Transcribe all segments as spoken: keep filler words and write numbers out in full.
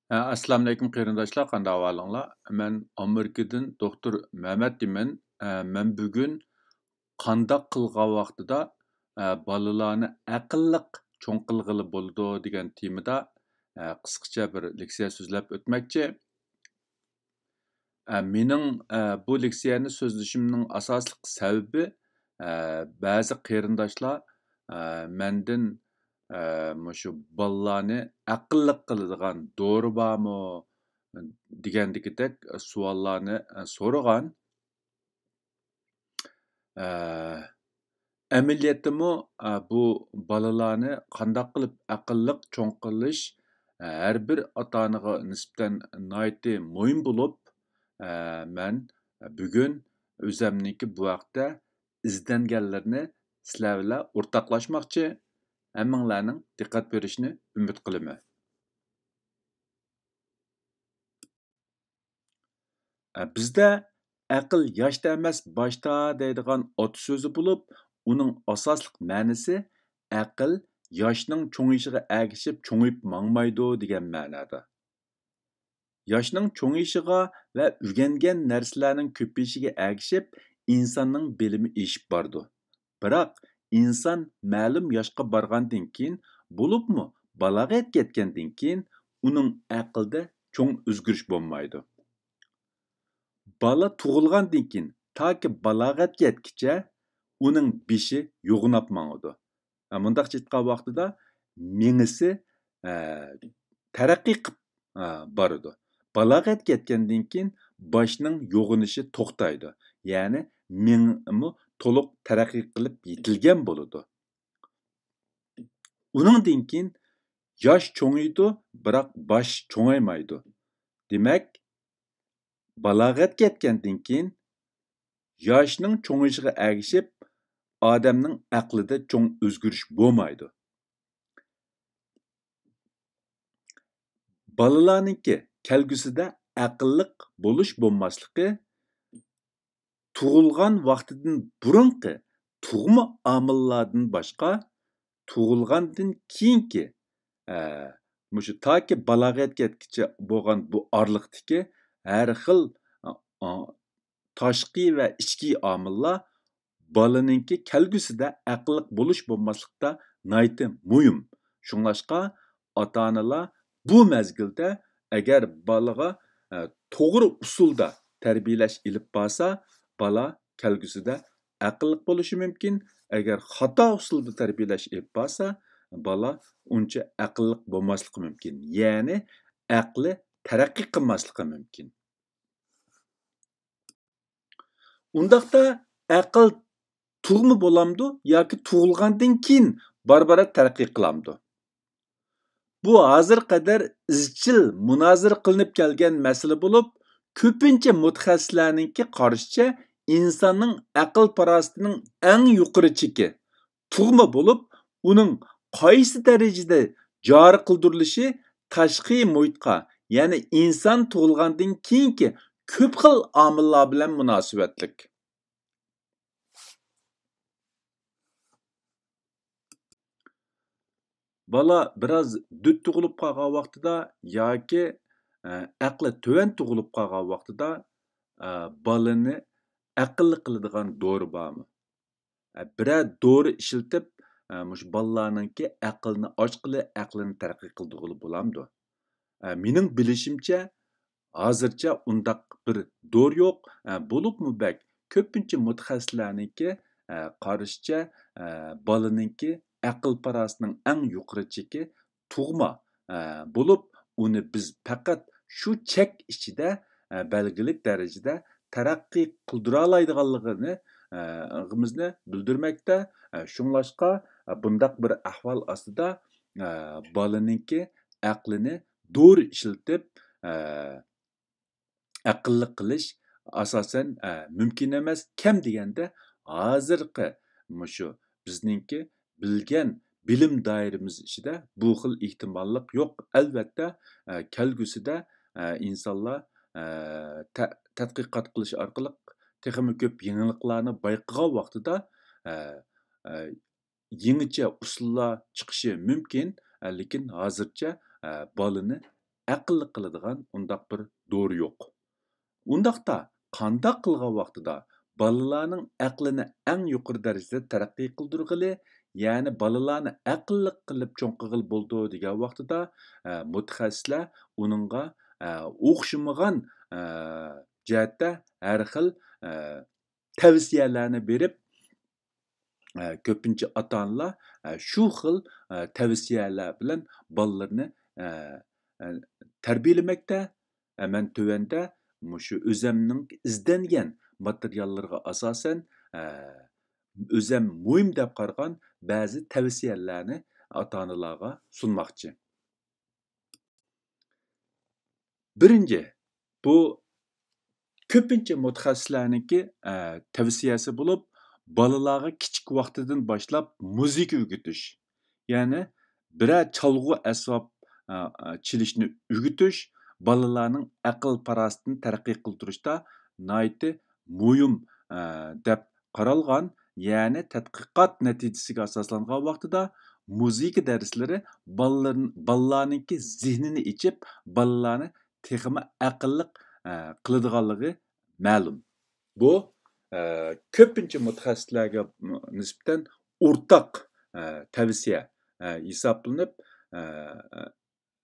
ئە، ئەسسالامۇئەلەيكۇم قېرىنداشلار، قانداق ئەھۋالىڭلار؟ مەن ئامېرىكىدىن دوختۇر مەمەت دېمەن. ئە، مەن بۈگۈن قانداق قىلغان ۋاقتىدا، ئە، بالىلارنى ئەقىللىق چوڭ قىلغىلى بولىدۇ دېگەن تېمىدا، ئە، قىسقىچە بىر لېكسىيە سۆزلەپ ئۆتمەكچى. ئە، مېنىڭ، ئە، بۇ لېكسىيەنى سۆزلىشىمنىڭ ئاساسلىق سەۋەبى، ئە، بەزى قېرىنداشلار، ئە، مەندىن، ئە، مۇشۇ بالىلارنى ئەقىللىق قىلىدىغان دورا بارمۇ؟ دېگەندىكىدەك سوئاللارنى، ئە، سورىغان. ئە، ئەمەلىيەتتىمۇ، ئە، بۇ بالىلارنى قانداق قىلىپ ئەقىللىق چوڭ قىلىش، ئە، ھەر بىر ئاتا-ئانىغا نىسبەتەن ناھايىتى مۇھىم بولۇپ، ئە، مەن بۈگۈن ئۆزەمنىڭكى بۇ ھەقتە ئىزدەنگەنلىرىنى سىلەر بىلەن ئورتاقلاشماقچى. ھەممىڭلارنىڭ دىققەت بېرىشىنى ئۈمىد قىلىمەن. ئە، بىزدە «ئەقىل ياشتا ئەمەس، باشتا» دەيدىغان ئاتىسۆزى بولۇپ، ئۇنىڭ ئاساسلىق مەنىسى «ئەقىل ياشنىڭ چوڭىيىشىغا ئەگىشىپ چوڭىيىپ ماڭمايدۇ» دېگەن مەنادا. ياشنىڭ چوڭىيىشىغا ۋە ئۆگەنگەن نەرسىلەرنىڭ كۆپىيىشىگە ئەگىشىپ ئىنساننىڭ بىلىمى ئېشىپ بارىدۇ. بىراق ئىنسان مەلۇم ياشقا بارغاندىن كېيىن، بولۇپمۇ بالاغەتكە يەتكەندىن كېيىن ئۇنىڭ ئەقلىدە چوڭ ئۆزگىرىش بولمايدۇ. بالا تۇغۇلغاندىن كېيىن تاكى بالاغەتكە يەتكىچە ئۇنىڭ بېشى يوغىناپ ماڭىدۇ. ھە، مۇنداقچە ئېيتقان ۋاقتىدا مېڭىسى، ئە، تەرەققىي قىپ، ئە، بارىدۇ. بالاغەتكە يەتكەندىن كېيىن باشنىڭ يوغىنىشى توختايدۇ. يەنى مېڭىمۇ تولۇق تەرەققىي قىلىپ يېتىلگەن بولىدۇ. ئۇنىڭدىن كېيىن ياش چوڭىيىدۇ، بىراق باش چوڭايمايدۇ. دېمەك، بالاغەتكە يەتكەندىن كېيىن ياشنىڭ چوڭىيىشىغا ئەگىشىپ ئادەمنىڭ ئەقلىدە چوڭ ئۆزگىرىش بولمايدۇ. بالىلارنىڭكى كەلگۈسىدە ئەقىللىق بولۇش بولماسلىقى تۇغۇلغان ۋاقتىدىن بۇرۇنقى تۇغما ئامىللاردىن باشقا، تۇغۇلغاندىن كېيىنكى، ئە، مۇشۇ تاكى بالاغەتكە يەتكىچە بولغان بۇ ئارىلىقتىكى ھەر خىل، ئا، ئا، تاشقى ۋە ئىچكى ئامىللار بالىنىڭكى كەلگۈسىدە ئەقىللىق بولۇش بولماسلىقتا ناھايىتى مۇھىم. شۇڭلاشقا ئاتا-ئانىلار بۇ مەزگىلدە ئەگەر بالىغا، ئە، توغرا ئۇسۇلدا تەربىيەلەش ئېلىپ بارسا، بالا كەلگۈسىدە ئەقىللىق بولۇشى مۇمكىن. ئەگەر خاتا ئۇسۇلدا تەربىيەلەش ئېلىپ بارسا، بالا ئۇنچە ئەقىللىق بولماسلىقى مۇمكىن. يەنى ئەقلى تەرەققىي قىلماسلىقى مۇمكىن. ئۇنداقتا ئەقىل تۇغما بولامدۇ ياكى تۇغۇلغاندىن كېيىن بارا-بارا تەرەققىي قىلامدۇ؟ بۇ ھازىرغا قەدەر ئىزچىل مۇنازىرە قىلىنىپ كەلگەن مەسىلە بولۇپ، كۆپىنچە مۇتەخەسسىسلەرنىڭكى قارىشىچە، ئىنساننىڭ ئەقىل-پاراسىتىنىڭ ئەڭ يۇقىرى چېكى تۇغما بولۇپ، ئۇنىڭ قايسى دەرىجىدە جارى قىلدۇرۇلۇشى تاشقى مۇھىتقا، يەنى ئىنسان تۇغۇلغاندىن كېيىنكى كۆپ خىل ئامىللار بىلەن مۇناسىۋەتلىك. بالا بىراز دۈت تۇغۇلۇپ قالغان ۋاقتىدا ياكى، ئە، ئەقلى تۆۋەن تۇغۇلۇپ قالغان ۋاقتىدا، ئە، بالىنى ئەقىللىق قىلىدىغان دورا بارمۇ؟ ئە، بىرەر دورا ئىشلىتىپ، ئە، مۇشۇ بالىلارنىڭكى ئەقلىنى ئاچقىلى، ئەقلىنى تەرەققىي قىلدۇرغىلى بولامدۇ؟ ئە، مېنىڭ بىلىشىمچە، ھازىرچە ئۇنداق بىر دورا يوق. ئە، بولۇپمۇ بەك كۆپىنچە مۇتەخەسسىسلەرنىڭكى، ئە، قارىشىچە، ئە، بالىنىڭكى ئەقىل-پاراسىتىنىڭ ئەڭ يۇقىرى چېكى تۇغما، ئە، بولۇپ، ئۇنى بىز پەقەت شۇ چەك ئىچىدە، ئە، بەلگىلىك دەرىجىدە تەرەققىي قىلدۇرالايدىغانلىقىنى، ئە، غىمىزنى بىلدۈرمەكتە. ئە، شۇڭلاشقا، ئە، بۇنداق بىر ئەھۋال ئاستىدا، ئە، بالىنىڭكى ئەقلىنى دورا ئىشلىتىپ، ئە، ئەقىللىق قىلىش ئاساسەن، ئە، مۇمكىن ئەمەس. كەم دېگەندە ھازىرقى مۇشۇ بىزنىڭكى بىلگەن بىلىم دائىرىمىز ئىچىدە بۇ خىل ئېھتىماللىق يوق. ئەلۋەتتە، ئە، كەلگۈسىدە، ئە، ئىنسانلار، ئە، تە-، تەتقىقات قىلىش ئارقىلىق تېخىمۇ كۆپ يېڭىلىقلارنى بايقىغان ۋاقتىدا، ئە، ئە، يېڭىچە ئۇسۇللار چىقىشى مۇمكىن، ئە، لېكىن ھازىرچە، ئە، بالىنى ئەقىللىق قىلىدىغان ئۇنداق بىر دورا يوق. ئۇنداقتا قانداق قىلغان ۋاقتىدا بالىلارنىڭ ئەقلىنى ئەڭ يۇقىرى دەرىجىدە تەرەققىي قىلدۇرغىلى، يەنى بالىلارنى ئەقىللىق قىلىپ چوڭ قىلغىلى بولىدۇ دېگەن ۋاقتىدا، ئە، مۇتەخەسسىسلەر ئۇنىڭغا، ئە، ئوخشىمىغان، ئە، جەھەتتە ھەر خىل، ئە، تەۋسىيەلەرنى بېرىپ، ئە، كۆپىنچە ئاتا-ئانىلار، ئە، شۇ خىل، ئە، تەۋسىيەلەر بىلەن بالىلىرىنى، ئە، ئە، تەربىيەلىمەكتە. ئە، مەن تۆۋەندە مۇشۇ ئۆزەمنىڭ ئىزدەنگەن ماتېرىياللىرىغا ئاساسەن، ئە، ئۆزەم مۇھىم دەپ قارىغان بەزى تەۋسىيەلەرنى ئاتا-ئانىلارغا سۇنماقچى. بىرىنچى، بۇ كۆپىنچە مۇتەخەسسىسلەرنىڭكى، ئە، تەۋسىيەسى بولۇپ، بالىلارغا كىچىك ۋاقتىدىن باشلاپ مۇزىكا ئۆگىتىش، يەنى بىرەر چالغۇ ئەسۋاب، ئە، ئە، چېلىشنى ئۆگىتىش بالىلارنىڭ ئەقىل-پاراسىتىنى تەرەققىي قىلدۇرۇشتا ناھايىتى مۇھىم، ئە، دەپ قارالغان، يەنى تەتقىقات نەتىجىسىگە ئاساسلانغان ۋاقتىدا مۇزىكا دەرسلىرى بالىلارن-، بالىلارنىڭكى زېھنىنى ئېچىپ، بالىلارنى تېخىمۇ ئەقىللىق، ئە، قىلىدىغانلىقى مەلۇم. بۇ، ئە، كۆپىنچە مۇتەخەسسىسلەرگە نىسبەتەن ئورتاق، ئە، تەۋسىيە، ئە، ھېسابلىنىپ، ئە،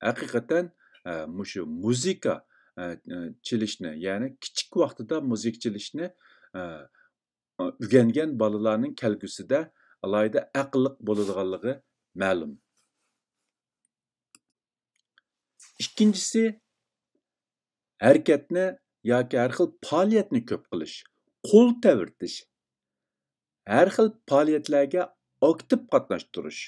ھەقىقەتەن، ئە، مۇشۇ مۇزىكا، ئە، ئە، چېلىشنى، يەنى كىچىك ۋاقتىدا مۇزىكا چېلىشنى، ئە، ئۆگەنگەن بالىلارنىڭ كەلگۈسىدە ئالاھىدە ئەقىللىق بولىدىغانلىقى مەلۇم. ئىككىنچىسى، ھەرىكەتنى ياكى ھەر خىل پائالىيەتنى كۆپ قىلىش، قول تەۋرىتىش، ھەر خىل پائالىيەتلەرگە ئاكتىپ قاتناشتۇرۇش.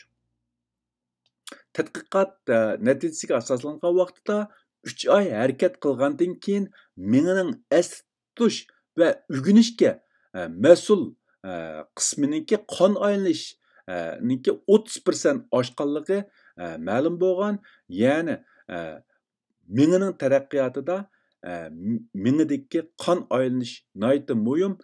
تەتقىقات، ئە، نەتىجىسىگە ئاساسلانغان ۋاقتىدا ئۈچ ئاي ھەرىكەت قىلغاندىن كېيىن مېڭىنىڭ ئەستە تۇتۇش ۋە ئۆگىنىشكە، ئە، مەسئۇل، ئە، قىسمىنىڭكى قان ئايلىنىش، ئە، نىڭكى ئوتتۇز پىرسەنت ئاشقانلىقى، ئە، مەلۇم بولغان. يەنى، ئە، مېڭىنىڭ تەرەققىياتىدا، ئە، م-، مېڭىدىكى قان ئايلىنىش ناھايىتى مۇھىم.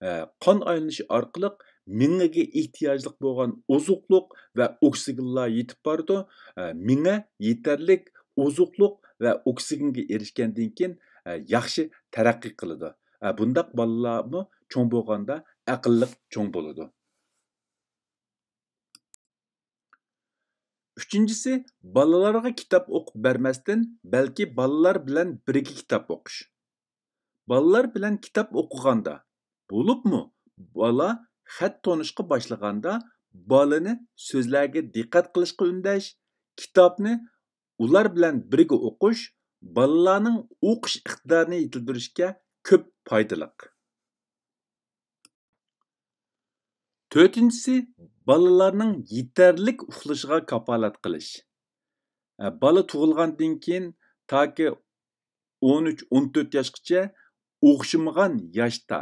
ئە، قان ئايلىنىشى ئارقىلىق مېڭىگە ئېھتىياجلىق بولغان ئوزۇقلۇق ۋە ئوكسىگېنلار يېتىپ بارىدۇ. ئە، مېڭە يېتەرلىك ئوزۇقلۇق ۋە ئوكسىگېنگە ئېرىشكەندىن كېيىن، ئە، ياخشى تەرەققىي قىلىدۇ. ئە، بۇنداق بالىلارمۇ چوڭ بولغاندا ئەقىللىق چوڭ بولىدۇ. ئۈچىنچىسى، بالىلارغا كىتاب ئوقۇپ بەرمەستىن، بەلكى بالىلار بىلەن بىرگە كىتاب ئوقۇش. بالىلار بىلەن كىتاب ئوقۇغاندا، بولۇپمۇ بالا خەت تونۇشقا باشلىغاندا، بالىنى سۆزلەرگە دىققەت قىلىشقا ئۈندەش، كىتابنى ئۇلار بىلەن بىرگە ئوقۇش بالىلارنىڭ ئوقۇش ئىقتىدارىنى يېتىلدۈرۈشكە كۆپ پايدىلىق. تۆتىنچىسى، بالىلارنىڭ يېتەرلىك ئۇخلىشىغا كاپالەت قىلىش. ئە، بالا تۇغۇلغاندىن كېيىن تاكى ئون ئۈچ، ئون تۆت ياشقىچە ئوخشىمىغان ياشتا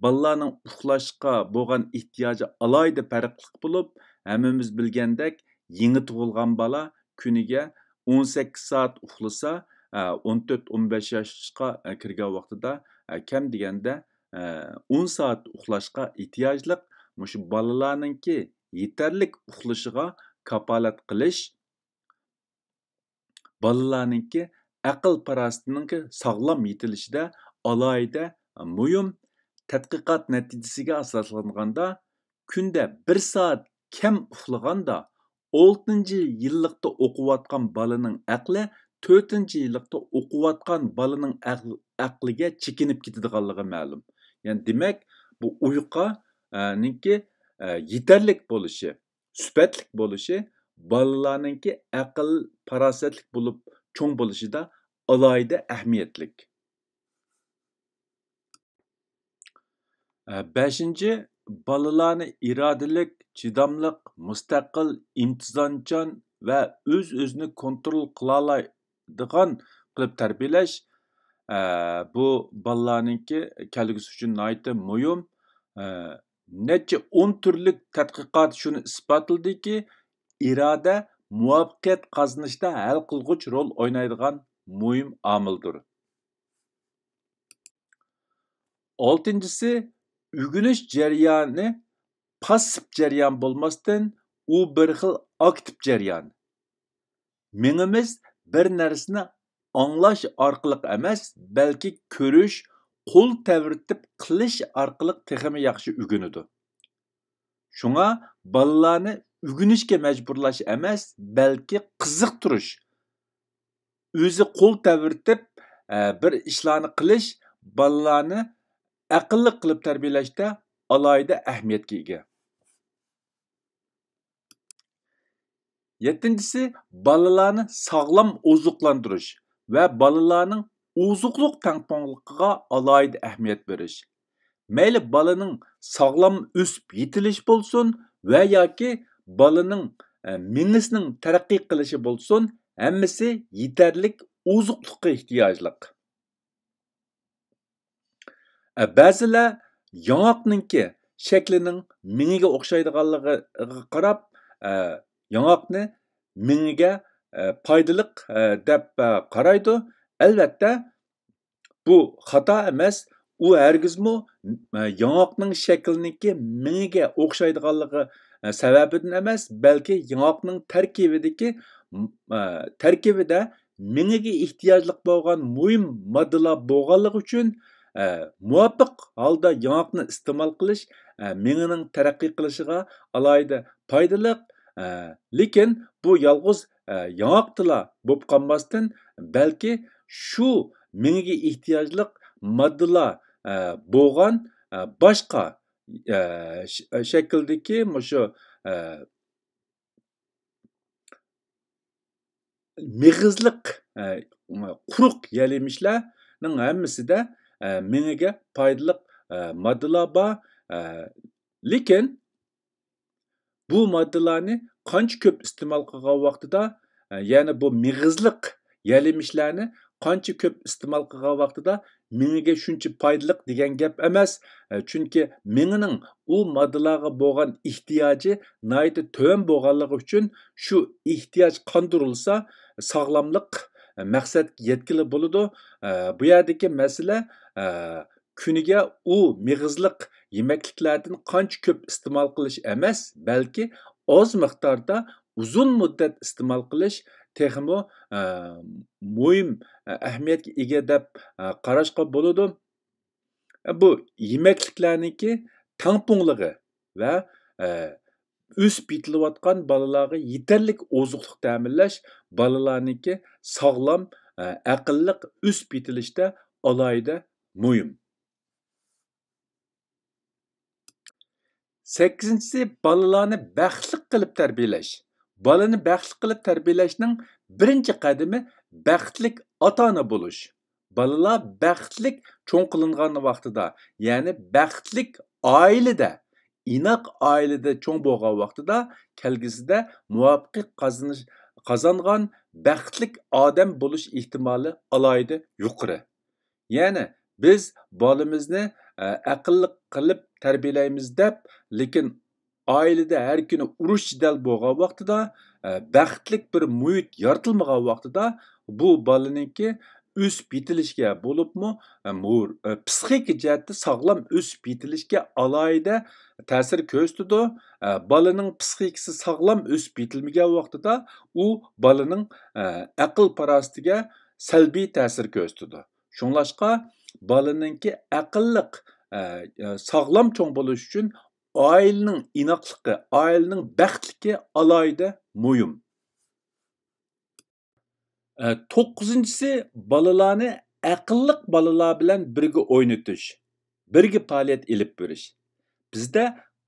بالىلارنىڭ ئۇخلاشقا بولغان ئېھتىياجى ئالاھىدە پەرقلىق بولۇپ، ھەممىمىز بىلگەندەك، يېڭى تۇغۇلغان بالا كۈنىگە ئون سەككىز سائەت ئۇخلىسا، ئە، ئون تۆت، ئون بەش ياشقا، ئە، كىرگەن ۋاقتىدا، ئە، كەم دېگەندە، ئە، ئون سائەت ئۇخلاشقا ئېھتىياجلىق. مۇشۇ بالىلارنىڭكى يېتەرلىك ئۇخلىشىغا كاپالەت قىلىش، بالىلارنىڭكى ئەقىل پاراسىتىنىڭكى ساغلام يېتىلىشىدە ئالاھىدە مۇھىم. تەتقىقات نەتىجىسىگە ئاساسلانغاندا، كۈندە بىر سائەت كەم ئۇخلىغاندا، ئالتىنچى يىللىقتا ئوقۇۋاتقان بالىنىڭ ئەقلى تۆتىنچى يىللىقتا ئوقۇۋاتقان بالىنىڭ ئەقل-، ئەقلىگە چېكىنىپ كېتىدىغانلىقى مەلۇم. يەنى دېمەك، بۇ ئۇيقۇ، ئە، نىڭكى، ئە، يېتەرلىك بولۇشى، سۈپەتلىك بولۇشى بالىلارنىڭكى ئەقىل پاراسەتلىك بولۇپ چوڭ بولۇشىدا ئالاھىدە ئەھمىيەتلىك. ئە، بەشىنچى، بالىلارنى ئىرادىلىك، چىداملىق، مۇستەقىل، ئىنتىزامچان ۋە ئۆز-ئۆزىنى كونترول قىلالايدىغان قىلىپ تەربىيەلەش، ئە، بۇ بالىلارنىڭكى كەلگۈسى ئۈچۈن ناھايىتى مۇھىم. ئە، نەچچە ئون تۈرلۈك تەتقىقات شۇنى ئىسپاتلىدىكى، ئىرادە مۇۋەپپەقىيەت قازىنىشتا ھەل قىلغۇچ رول ئوينايدىغان مۇھىم ئامىلدۇر. ئالتىنچىسى، ئۆگىنىش جەريانى پاسسىپ جەريان بولماستىن، ئۇ بىر خىل ئاكتىپ جەريان. مېڭىمىز بىر نەرسىنى ئاڭلاش ئارقىلىق ئەمەس، بەلكى كۆرۈش، قول تەۋرىتىپ قىلىش ئارقىلىق تېخىمۇ ياخشى ئۆگىنىدۇ. شۇڭا بالىلارنى ئۆگىنىشكە مەجبۇرلاش ئەمەس، بەلكى قىزىقتۇرۇش، ئۆزى قول تەۋرىتىپ، ئە، بىر ئىشلارنى قىلىش بالىلارنى ئەقىللىق قىلىپ تەربىيەلەشتە ئالاھىدە ئەھمىيەتكە ئىگە. يەتتىنچىسى، بالىلارنى ساغلام ئوزۇقلاندۇرۇش ۋە بالىلارنىڭ ئوزۇقلۇق تەڭپۇڭلۇقىغا ئالاھىدە ئەھمىيەت بېرىش. مەيلى بالىنىڭ ساغلام ئۆسۈپ يېتىلىشى بولسۇن ۋە ياكى بالىنىڭ، ئە، مېڭىسىنىڭ تەرەققىي قىلىشى بولسۇن، ھەممىسى يېتەرلىك ئوزۇقلۇققا ئېھتىياجلىق. ئە، بەزىلەر ياڭاقنىڭكى شەكلىنىڭ مېڭىگە ئوخشايدىغانلىقىغا قاراپ، ئە، ياڭاقنى مېڭىگە، ئە، پايدىلىق، ئە، دەپ، ئە، قارايدۇ. ئەلۋەتتە، بۇ خاتا ئەمەس. ئۇ ھەرگىزمۇ، ئە، ياڭاقنىڭ شەكلىنىڭكى مېڭىگە ئوخشايدىغانلىقى، ئە، سەۋەبىدىن ئەمەس، بەلكى ياڭاقنىڭ تەركىبىدىكى، ئە، تەركىبىدە مېڭىگە ئېھتىياجلىق بولغان مۇھىم ماددىلار بولغانلىقى ئۈچۈن، ئە، مۇۋاپىق ھالدا ياڭاقنى ئىستېمال قىلىش، ئە، مېڭىنىڭ تەرەققىي قىلىشىغا ئالاھىدە پايدىلىق. ئە، لېكىن بۇ يالغۇز، ئە، ياڭاقتىلا بولۇپ قالماستىن، بەلكى شۇ مېڭىگە ئېھتىياجلىق ماددىلار، ئە، بولغان، ئە، باشقا، ئە، ش-، شەكىلدىكى مۇشۇ، ئە، مېغىزلىق، ئە، قۇرۇق يەل-يېمىشلەرنىڭ ھەممىسىدە، ئە، مېڭىگە پايدىلىق، ئە، ماددىلار بار. ئە، لېكىن بۇ ماددىلارنى قانچە كۆپ ئىستېمال قىلغان ۋاقتىدا، ئە، يەنى بۇ مېغىزلىق يەل-يېمىشلەرنى قانچە كۆپ ئىستېمال قىلغان ۋاقتىدا مېڭىگە شۇنچە پايدىلىق دېگەن گەپ ئەمەس. ئە، چۈنكى مېڭىنىڭ ئۇ ماددىلارغا بولغان ئېھتىياجى ناھايىتى تۆۋەن بولغانلىقى ئۈچۈن شۇ ئېھتىياج قاندۇرۇلسا، ساغلاملىق، ئە، مەقسەتكە يەتكىلى بولىدۇ. ئە، بۇ يەردىكى مەسىلە، ئە، كۈنىگە ئۇ مېغىزلىق يېمەكلىكلەردىن قانچە كۆپ ئىستېمال قىلىش ئەمەس، بەلكى ئاز مىقداردا ئۇزۇن مۇددەت ئىستېمال قىلىش تېخىمۇ، ئە، مۇھىم، ئە، ئەھمىيەتكە ئىگە دەپ، ئە، قاراشقا بولىدۇ. بۇ يېمەكلىكلەرنىڭكى تەڭپۇڭلۇقى ۋە، ئە، ئۆسۈپ يېتىلىۋاتقان بالىلارغا يېتەرلىك ئوزۇقلۇق تەمىنلەش بالىلارنىڭكى ساغلام، ئە، ئەقىللىق ئۆسۈپ يېتىلىشتە ئالاھىدە مۇھىم. سەككىزىنچىسى، بالىلارنى بەختلىك قىلىپ تەربىيەلەش. بالىنى بەختلىك قىلىپ تەربىيەلەشنىڭ بىرىنچى قەدىمى بەختلىك ئاتا-ئانا بولۇش. بالىلار بەختلىك چوڭ قىلىنغان ۋاقتىدا، يەنى بەختلىك ئائىلىدە، ئىناق ئائىلىدە چوڭ بولغان ۋاقتىدا كەلگۈسىدە مۇۋەپپەقىيەت قازىنىش، قازانغان بەختلىك ئادەم بولۇش ئېھتىمالى ئالاھىدە يۇقىرى. يەنى بىز بالىمىزنى، ئە، ئەقىللىق قىلىپ تەربىيەلەيمىز دەپ، لېكىن ئائىلىدە ھەر كۈنى ئۇرۇش-جېدەل بولغان ۋاقتىدا، ئە، بەختلىك بىر مۇھىت يارىتىلمىغان ۋاقتىدا، بۇ بالىنىڭكى ئۆسۈپ يېتىلىشىگە، بولۇپمۇ، ئە، مۇ-، ئە، پسىخىكا جەھەتتە ساغلام ئۆسۈپ يېتىلىشىگە ئالاھىدە تەسىر كۆرسىتىدۇ. ئە، بالىنىڭ پسىخىكىسى ساغلام ئۆسۈپ يېتىلمىگەن ۋاقتىدا، ئۇ بالىنىڭ، ئە، ئەقىل-پاراسىتىگە سەلبىي تەسىر كۆرسىتىدۇ. شۇڭلاشقا بالىنىڭكى ئەقىللىق، ئە، ئە، ساغلام چوڭ بولۇش ئۈچۈن ئائىلىنىڭ ئىناقلىقى، ئائىلىنىڭ بەختلىكى ئالاھىدە مۇھىم. ئە، توققۇزىنچىسى، بالىلارنى ئەقىللىق بالىلار بىلەن بىرگە ئوينىتىش، بىرگە پائالىيەت ئېلىپ بېرىش. بىزدە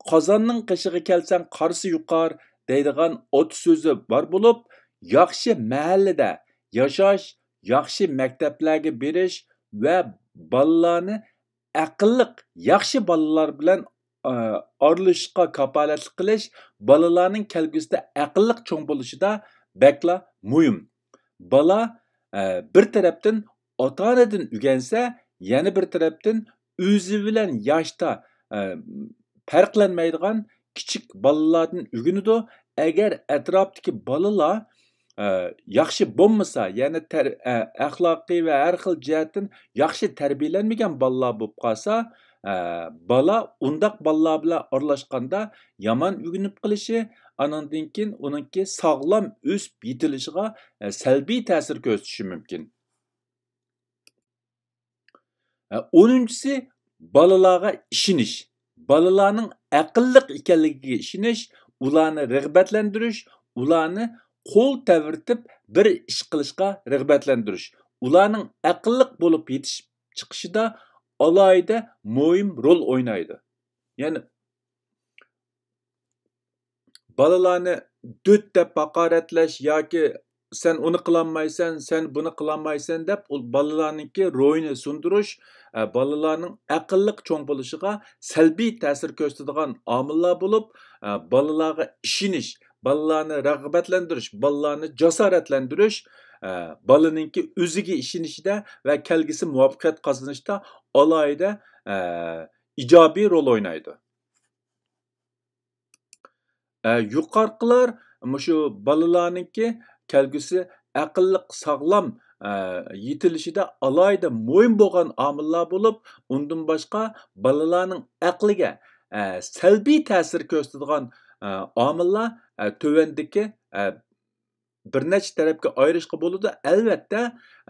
«قازاننىڭ قېشىغا كەلسەڭ، قارىسى يۇقار» دەيدىغان ئاتە سۆزى بار بولۇپ، ياخشى مەھەللىدە ياشاش، ياخشى مەكتەپلەرگە بېرىش ۋە بالىلارنى ئەقىللىق، ياخشى بالىلار بىلەن، ئە، ئارىلىشىشقا كاپالەتلىك قىلىش بالىلارنىڭ كەلگۈسىدە ئەقىللىق چوڭ بولۇشىدا بەكلا مۇھىم. بالا، ئە، بىر تەرەپتىن ئاتا-ئانىدىن ئۆگەنسە، يەنە بىر تەرەپتىن ئۆزى بىلەن ياشتا، ئە، پەرقلەنمەيدىغان كىچىك بالىلاردىن ئۆگىنىدۇ. ئەگەر ئەتراپتىكى بالىلار، ئە، ياخشى بولمىسا، يەنى تەر-، ئە، ئەخلاقىي ۋە ھەر خىل جەھەتتىن ياخشى تەربىيەلەنمىگەن بالىلار بولۇپ قالسا، ئە، بالا ئۇنداق بالىلار بىلەن ئارىلاشقاندا يامان ئۆگىنىپ قېلىشى، ئانىڭدىن كېيىن ئۇنىڭكى ساغلام ئۆسۈپ يېتىلىشىغا، ئە، سەلبىي تەسىر كۆرسىتىشى مۇمكىن. ئونىنچىسى، بالىلارغا ئىشىنىش. بالىلارنىڭ ئەقىللىق ئىكەنلىكىگە ئىشىنىش، ئۇلارنى رىغبەتلەندۈرۈش، ئۇلارنى قول تەۋرىتىپ بىر ئىش قىلىشقا رىغبەتلەندۈرۈش، ئۇلارنىڭ ئەقىللىق بولۇپ يېتىشىپ چىقىشىدا ئالاھىدە مۇھىم رول ئوينايدۇ. يەنى بالىلارنى دۆت دەپ ھاقارەتلەش ياكى سەن ئۇنى قىلالمايسەن، سەن بۇنى قىلالمايسەن دەپ ئۇ بالىلارنىڭكى روھىنى سۇندۇرۇش، ئە، بالىلارنىڭ ئەقىللىق چوڭ بولۇشىغا سەلبىي تەسىر كۆرسىتىدىغان ئامىللار بولۇپ، ئە، بالىلارغا ئىشىنىش، بالىلارنى رىغبەتلەندۈرۈش، بالىلارنى جاسارەتلەندۈرۈش، ئە، بالىنىڭكى ئۆزىگە ئىشىنىشىدە ۋە كەلگۈسى مۇۋەپپەقىيەت قازىنىشتا ئالاھىدە، ئە، ئىجابىي رول ئوينايدۇ. ئە، يۇقىرىقىلار مۇشۇ بالىلارنىڭكى كەلگۈسى ئەقىللىق ساغلام، ئە، يېتىلىشىدە ئالاھىدە مۇھىم بولغان ئامىللار بولۇپ، ئۇندىن باشقا بالىلارنىڭ ئەقلىگە، ئە، سەلبىي تەسىر كۆرسىتىدىغان، ئە، ئامىللار، ئە، تۆۋەندىكى، ئە، بىر نەچچە تەرەپكە ئايرىشقا بولىدۇ. ئەلۋەتتە،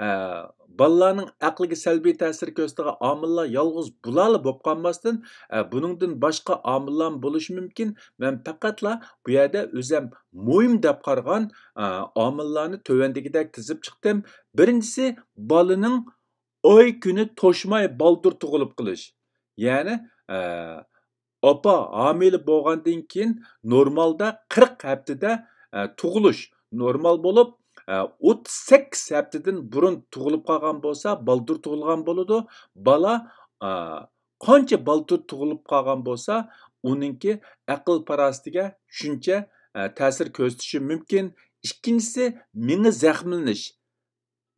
ئە، بالىلارنىڭ ئەقلىگە سەلبىي تەسىر كۆرسىتىدىغان ئامىللار يالغۇز بۇلارلا بولۇپ قالماستىن، ئە، بۇنىڭدىن باشقا ئامىللارمۇ بولۇشى مۇمكىن. مەن پەقەتلا بۇ يەردە ئۆزەم مۇھىم دەپ قارىغان، ئە، ئامىللارنى تۆۋەندىكىدەك تىزىپ چىقتىم. بىرىنچىسى، بالىنىڭ ئاي كۈنى توشماي بالدۇر تۇغۇلۇپ قېلىش. يەنى، ئە، ئاپا ھامىلە بولغاندىن كېيىن نورمالدا قىرىق ھەپتىدە، ئە، تۇغۇلۇش نورمال بولۇپ، ئە، ئوتتۇز سەككىز ھەپتىدىن بۇرۇن تۇغۇلۇپ قالغان بولسا، بالدۇر تۇغۇلغان بولىدۇ. بالا، ئە، قانچە بالدۇر تۇغۇلۇپ قالغان بولسا، ئۇنىڭكى ئەقىل پاراسىتىگە شۇنچە، ئە، تەسىر كۆرسىتىشى مۇمكىن. ئىككىنچىسى، مېڭە زەخىملىنىش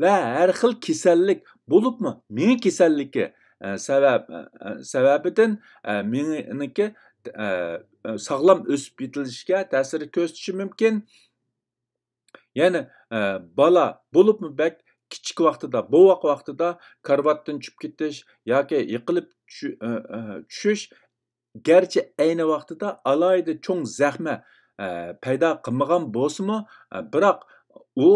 ۋە ھەر خىل كېسەللىك، بولۇپمۇ مېڭە كېسەللىكى، ئە، سەۋەب-، ئە، سەۋەبىدىن، ئە، مېڭىنىڭكى، ئە، ساغلام ئۆسۈپ يېتىلىشىگە تەسىر كۆرسىتىشى مۇمكىن. يەنى، ئە، بالا، بولۇپمۇ بەك كىچىك ۋاقتىدا، بوۋاق ۋاقتىدا كارىۋاتتىن چۈشۈپ كېتىش ياكى يىقىلىپ چۈ-، ئە، ئە، چۈشۈش، گەرچە ئەينى ۋاقتىدا ئالاھىدە چوڭ زەخمە، ئە، پەيدا قىلمىغان بولسىمۇ، ئە، بىراق ئۇ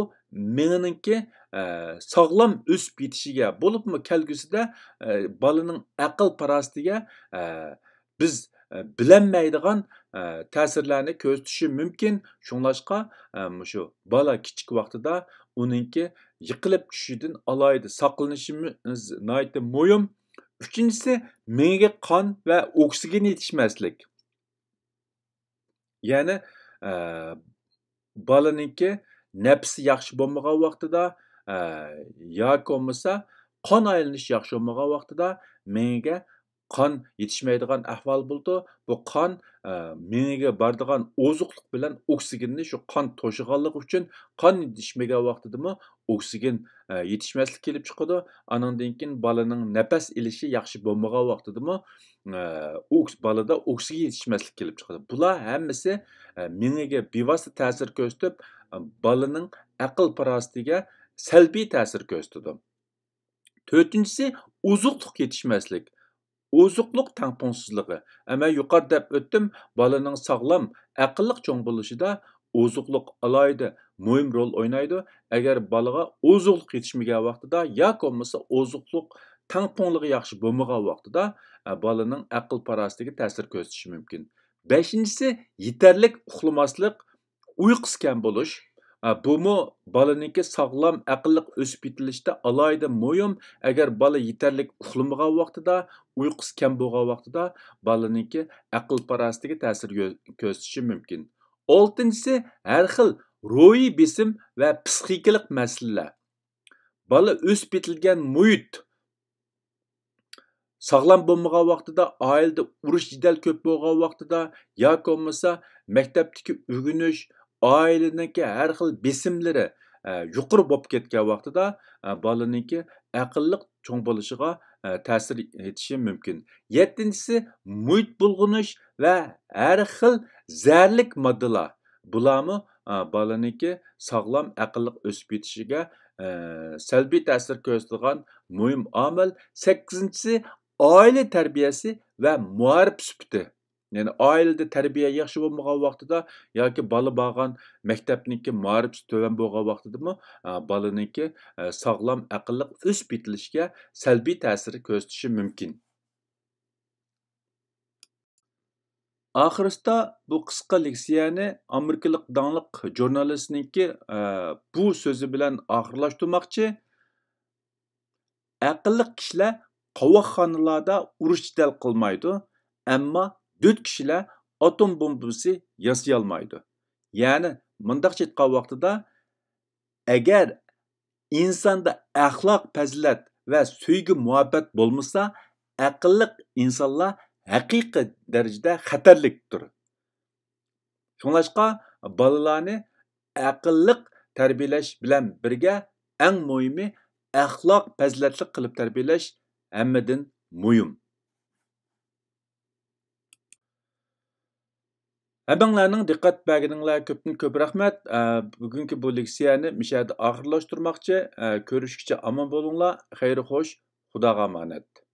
مېڭىنىڭكى، ئە، ساغلام ئۆسۈپ يېتىشىگە، بولۇپمۇ كەلگۈسىدە، ئە، بالىنىڭ ئەقىل پاراسىتىگە، ئە، بىز، ئە، بىلەلمەيدىغان، ئە، تەسىرلەرنى كۆرسىتىشى مۇمكىن. شۇڭلاشقا، ئە، مۇشۇ بالا كىچىك ۋاقتىدا ئۇنىڭكى يىقىلىپ چۈشۈشىدىن ئالاھىدە ساقلىنىشىمىز ناھايىتى مۇھىم. ئۈچىنچىسى، مېڭىگە قان ۋە ئوكسىگېن يېتىشمەسلىك. يەنى، ئە، بالىنىڭكى نەپىسى ياخشى بولمىغان ۋاقتىدا، ئە، ياكى بولمىسا قان ئايلىنىش ياخشى بولمىغان ۋاقتىدا مېڭىگە قان يېتىشمەيدىغان ئەھۋال بولىدۇ. بۇ قان، ئە، مېڭىگە بارىدىغان ئوزۇقلۇق بىلەن ئوكسىگېننى شۇ قان توشىغانلىقى ئۈچۈن قان يېتىشمىگەن ۋاقتىدىمۇ ئوكسىگېن، ئە، يېتىشمەسلىك كېلىپ چىقىدۇ. ئانىڭدىن كېيىن بالىنىڭ نەپەس ئېلىشى ياخشى بولمىغان ۋاقتىدىمۇ، ئە، ئوكس-، بالىدا ئوكسىگېن يېتىشمەسلىك كېلىپ چىقىدۇ. بۇلار ھەممىسى، ئە، مېڭىگە بىۋاسىتە تەسىر كۆرسىتىپ، ئە، بالىنىڭ ئەقىل پاراسىتىگە سەلبىي تەسىر كۆرسىتىدۇ. تۆتىنچىسى، ئوزۇقلۇق يېتىشمەسلىك. ئوزۇقلۇق تەڭپۇڭسىزلىقى. ئە، مەن يۇقىرىدا دەپ ئۆتتۈم، بالىنىڭ ساغلام، ئەقىللىق چوڭ بولۇشىدا ئوزۇقلۇق ئالاھىدە مۇھىم رول ئوينايدۇ. ئەگەر بالىغا ئوزۇقلۇق يېتىشمىگەن ۋاقتىدا ياكى بولمىسا ئوزۇقلۇق تەڭپۇڭلۇقى ياخشى بولمىغان ۋاقتىدا، ئە، بالىنىڭ ئەقىل پاراسىتىگە تەسىر كۆرسىتىشى مۇمكىن. بەشىنچىسى، يېتەرلىك ئۇخلىماسلىق، ئۇيقۇسى كەم بولۇش. ئە، بۇمۇ بالىنىڭكى ساغلام ئەقىللىق ئۆسۈپ يېتىلىشتە ئالاھىدە مۇھىم. ئەگەر بالا يېتەرلىك ئۇخلىمىغان ۋاقتىدا، ئۇيقۇسى كەم بولغان ۋاقتىدا بالىنىڭكى ئەقىل پاراسىتىگە تەسىر يۆ-، كۆرسىتىشى مۇمكىن. ئالتىنچىسى، ھەر خىل روھىي بېسىم ۋە پسىخىكىلىق مەسىلىلەر. بالا ئۆسۈپ يېتىلگەن مۇھىت ساغلام بولمىغان ۋاقتىدا، ئائىلىدە ئۇرۇش جېدەل كۆپ بولغان ۋاقتىدا ياكى بولمىسا مەكتەپتىكى ئۆگىنىش، ئائىلىنىڭكى ھەر خىل بېسىملىرى، ئە، يۇقىرى بولۇپ كەتكەن ۋاقتىدا، ئە، بالىنىڭكى ئەقىللىق چوڭ بولۇشىغا، ئە، تەسىر يېتىشى مۇمكىن. يەتتىنچىسى، مۇھىت بۇلغىنىش ۋە ھەر خىل زەھەرلىك ماددىلار. بۇلارمۇ، ئە، بالىنىڭكى ساغلام ئەقىللىق ئۆسۈپ يېتىشىگە، ئە، سەلبىي تەسىر كۆرسىتىدىغان مۇھىم ئامىل. سەككىزىنچىسى، ئائىلە تەربىيەسى ۋە مائارىپ سۈپىتى. يەنى ئائىلىدە تەربىيە ياخشى بولمىغان ۋاقتىدا ياكى بالا بارغان مەكتەپنىڭكى مائارىپى تۆۋەن بولغان ۋاقتىدىمۇ، ئە، بالىنىڭكى، ئە، ساغلام ئەقىللىق ئۆسۈپ يېتىلىشىگە سەلبىي تەسىر كۆرسىتىشى مۇمكىن. ئاخىرسىدا بۇ قىسقا لېكسىيەنى ئامېرىكىلىق داڭلىق ژۇرنالىستنىڭكى، ئە، بۇ سۆزى بىلەن ئاخىرلاشتۇرماقچى. ئەقىللىق كىشىلەر قاۋاقخانىلاردا ئۇرۇش جېدەل قىلمايدۇ، ئەمما دۆت كىشىلەر ئاتوم بومبىسى ياسىيالمايدۇ. يەنى مۇنداقچە ئېيتقان ۋاقتىدا، ئەگەر ئىنساندا ئەخلاق پەزىلەت ۋە سۆيگۈ مۇھەببەت بولمىسا، ئەقىللىق ئىنسانلار ھەقىقىي دەرىجىدە خەتەرلىكتۇر. شۇڭلاشقا بالىلارنى ئەقىللىق تەربىيەلەش بىلەن بىرگە، ئەڭ مۇھىمى ئەخلاق پەزىلەتلىك قىلىپ تەربىيەلەش ھەممىدىن مۇھىم. ھەممىڭلارنىڭ دىققەت بەرگىنىڭلار كۆپتىن كۆپ رەھمەت. ئە، بۈگۈنكى بۇ لېكسىيەنى مۇشۇ يەردە ئاخىرلاشتۇرماقچى. ئە، كۆرۈشكىچە ئامان بولۇڭلار. خەير خوش. خۇداغا ئامانەت.